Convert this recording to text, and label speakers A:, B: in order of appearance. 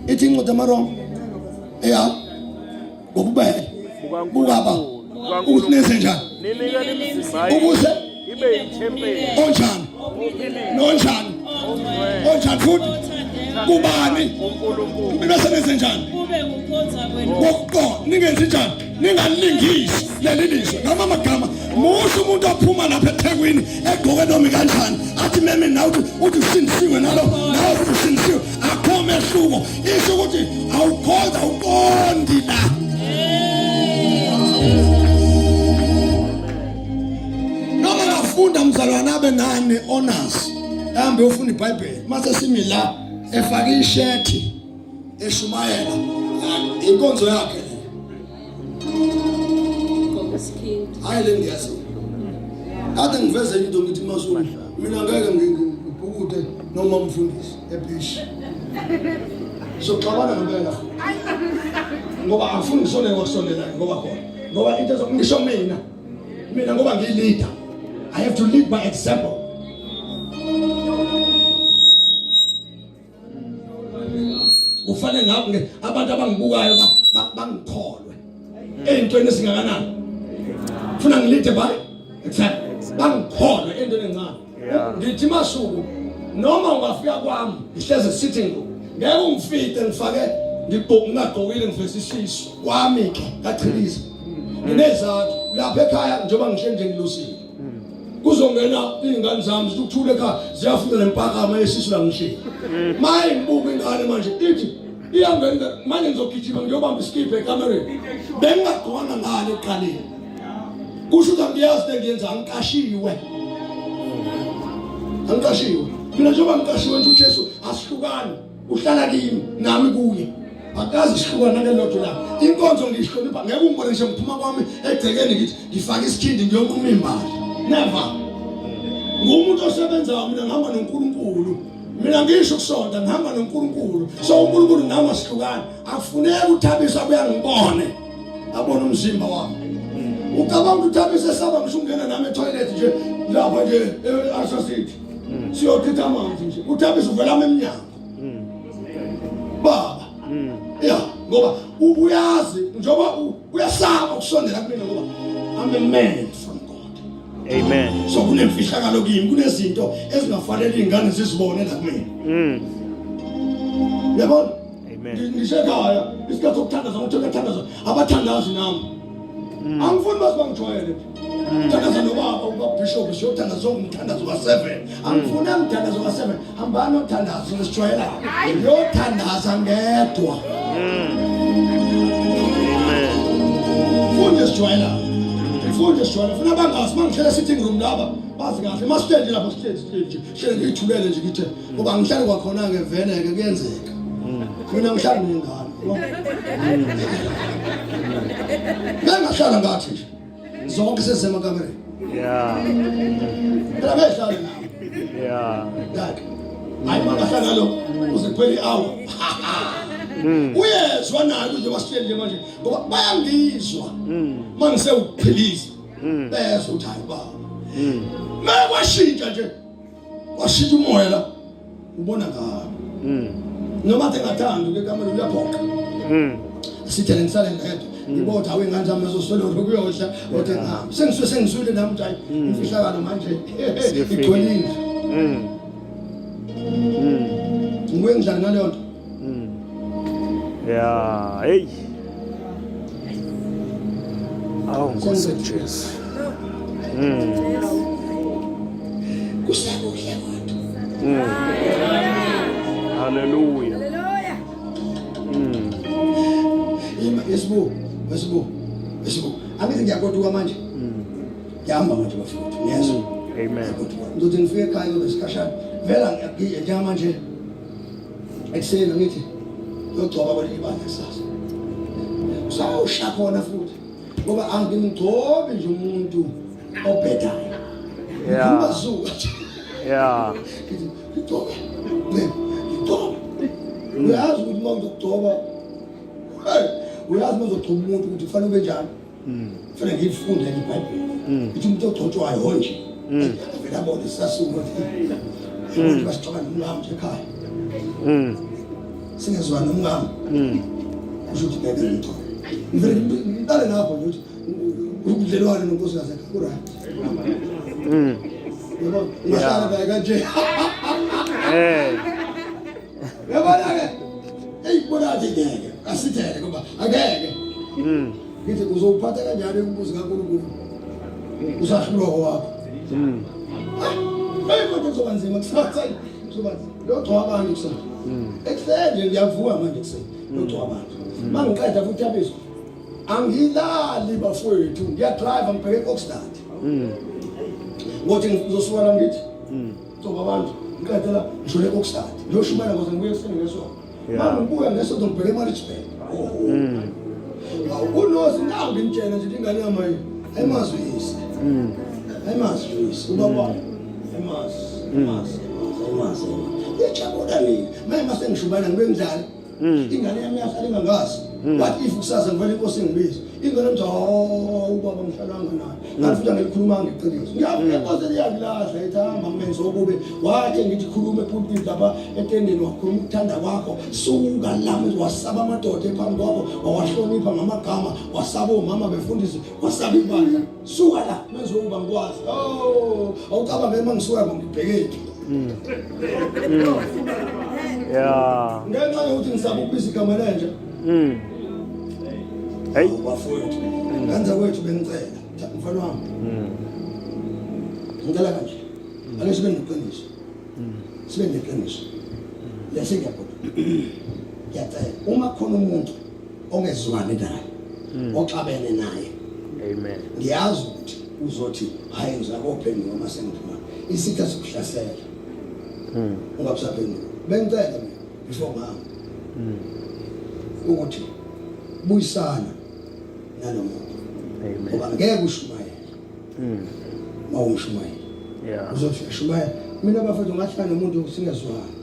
A: Ithi incwadi yamaRoma ya ngobubele bukaba ukuthi nenze njani
B: Ninikele imizimba yenu
A: ukuze
B: ibe yithempeli
A: onjani
B: ophilile
A: nonjani
B: ongcwele
A: onjani futhi kubani
B: uNkulunkulu.
A: bese nenze njani
C: kube ngukhonza kwenu
A: ngokuqonda ningenzi njani ningalingisi leli lizwe ngama magama musa umuntu ophuma lapha eThekwini egqoke noma kanjani athi meme nawe uthi uthi usindisiwe nalo nawe futhi usindisiwe akho mehluko isho ukuthi awukhonza awuqondi la noma ngafunda mzalwane abe nane honors hambe ufunda iBhayibheli mase simi la efake ishethi eshumayela inkonzo yakhe le hayi le ngiyazi kade ngiveze into ngithi masulu mina ngeke ngibhukude noma umfundisi ebhishi soxabana ngempela ngoba angifuni ngisondele kwakusondela ngoba khona ngoba into ngisho mina mina ngoba ngiyi-leader i have to lead by example kufanele ngabo abantu abangibukayo bangikholwe eyintweni esingakanani funa ngilide by example bangikholwe entweni encane ngithi masuku noma ungafika kwami ngihleze sitting room ngeke ungifice ngifake ngigqokile ngiveza isisu kwami ke ngachiliza nginezathu lapha ekhaya njengoba ngihleli nje ngilusile kuzongena iy'ngane zami zithi ukuthula ekhaya ziyafuna nempakama yesisu la ngihleli maye ngibuka ingane manje ithi iyangena manje ngizogijima ngiyobamba isikibha ekamereni bengingagqokanga ngale ekuqaleni kusho ukuthi angiyazi into engiyenza angiqashiwe angiqashiwe mina njengoba ngiqashiwe nje uJesu asihlukani uhlala kimi nami kuye akazi sihlukana nalelodwa la inkonzo ngiyihlonipha ngeke ungibone ngisho ngiphuma kwami egcekeni ngithi ngifake isikhindi ngiyonquma imbali never ngumuntu osebenzayo mina ngihamba noNkulunkulu mina ngisho ukusonta ngihamba noNkulunkulu so uNkulunkulu nami asihlukani akufuneki uthabisa abuya ngibone abone umzimba wami ucabanga ukuthi uthabisa esaba ngisho ungena nami etoilet nje lapha nje e-Arthur City siyochitha amanzi nje uthabisa uvela emnyango baba ya ngoba uyazi njengoba uyasaba ukusondela kumina ngoba I'm a man from God
B: amen
A: so kunemfihlakalo kimi kunezinto ezingafanele izingane zizibone la kumina yabona
B: amen
A: ngisekhaya isikhathi sokuthandaza ngithe kuyathandaza abathandazi nami angifuni base bangijwayele thandaza nobaba ubabishop siyothandaza sonke umthandazo ka-7 angifuni amthandazo ka-7 hambani othandazo lesijwayelayo yothandaza ngedwa funde sijwayelayo funde sijwayela funa bangazi uma ngihlele sitting room laba bazi kahle uma sihleli lapho sihleli sihleli nje hlele ngiyithulele nje ngithe ngoba ngihlale kwakhona-ke vele-ke kuyenzeka mina ngihlala nengane bengahlala ngathi nje zonke sezisemakamereni
B: yeah
A: phela behlale nami
B: yeah
A: yakhe hayi mangahlala lo uze kuphele i-hour uyezwa naye nje basihleli nje manje ngoba bayangizwa mangisewuphilisa bezwa ukuthi hayi baba mekwashintsha nje washintsha umoya la ubona ngawo noma engathandi ke kamele uyaphoqa sithele ngisale ngedwa ngibotha awu ingane zami zoswele ukuyodla othe ngihambe sengisuke sengiswile nami ukuthi hayi imfihlakalo manje igcwele indlu ngibuye ngidlale ngaleyo nto
B: Yeah, hey. Awu Nkosi Jesu.
A: Kusekuhle kodwa.
B: Hallelujah.
A: Ima yesibu, yesibu, yesibu. Angithi ngiyagoduka manje. Ngihamba manje bafowethu, ngiyezwa.
B: Amen.
A: Ngiyagoduka. Ngizothi ngifike ekhaya kuzobe isikhashana. Vela njengamanje ekuseni ngithi yogcoba kwelinye ibandla kusasa. Usawusha khona futhi. Ngoba angimgcobi nje umuntu obhedayo.
B: Yeah.
A: Ngikhuluma nje.
B: Yeah.
A: Ngithi ngigcobe. Ngigcobe. Uyazi ukuthi uma uzogcoba hey, uyazi uma uzogcoba umuntu ukuthi kufanele ube njani. Kufanele ngiyifunde iBhayibheli. Ithi umuntu ogcotshwayo ho nje. Vele abone isasuko ukuthi basixoka nomlamo nje ekhaya. Singezwani nomngami. Kusho ukuthi ngeke ngithole. Ngivele ngiqale lapho nje ukuthi ubudlelwane nonkosikazi yakhe ku-right. Yabo, ungahlala naye kanje.
B: Eh.
A: Yabona-ke, eyi bona athi ngeke, asithele ngoba angeke. Ngithi uzowuphatha kanjani umbuzo kaNkulunkulu? Usahlulwa owakho. Hayi kodwa kuzoba nzima kusasa. Kuzoba nzima. Logcoba abantu kusasa. Ekuseni nje ngiyavuka manje ekuseni. Logcoba abantu. Mangiqeda futhi yabizwa. Angilali bafowethu, ngiyadrive ngibheke eKokstad. Ngothi ngizosuka la ngithi. Gcoba abantu. Ngiqede la ngishone eKokstad. Ngiyoshumayela ngoze ngibuye ekuseni ngesonto. Mangibuya ngesonto ngibheke eMaritzburg. Oho. Unozi nawu ngimtshela nje ingane yami ayimazi uyise. Ayimazi uyise. Ubaba ayimazi. Ayimazi. Ayimazi. Ngiyajabula mina. Manje mase ngishumayela ngibe ngidlala. Ingane yami yahlala ingangazi. What if kusasa ngivele inkosi ingibize? Ingane nje oh ubaba ngihlalanga naye. Kanti futhi angilikhulumanga iqiniso. Ngiyavuka inkosi iyangilahla ithi hamba ngimenze okube. Wathi ngithi khuluma epulpit lapha etendeni wakhuluma ukuthanda kwakho. Suka la wasaba amadoda ephambi kwakho wawahlonipha ngamagama wasaba omama befundisi wasaba ibandla. Suka la menze okuba ngikwazi. Oh awucabange uma ngisuka ngibhekephi.
B: Yeah.
A: Ngenxa yokuthi ngisaba ukubiza igama lenja.
B: Hey.
A: Bafowethu. Nganza kwethu bengicela. Mfana wami. Ngicela kanje. Ake sibe neqiniso. Sibe neqiniso. Lesi ngiyabona. Ngiyacela uma khona umuntu ongezwani naye, oxabene naye.
B: Amen.
A: Ngiyazi ukuthi uzothi hayi ngizakophenduka uma sengiphuma. Isitha sikuhlasela. Ungabusaphenduka. Bengicela mina before ngihamba. Ukuthi buyisana nalo muntu.
B: Amen.
A: Ngoba ngeke ushumayele. Mawumshumayela.
B: Yeah.
A: Uzothi uyashumayela. Mina bafethu ngahlala nomuntu singezwani.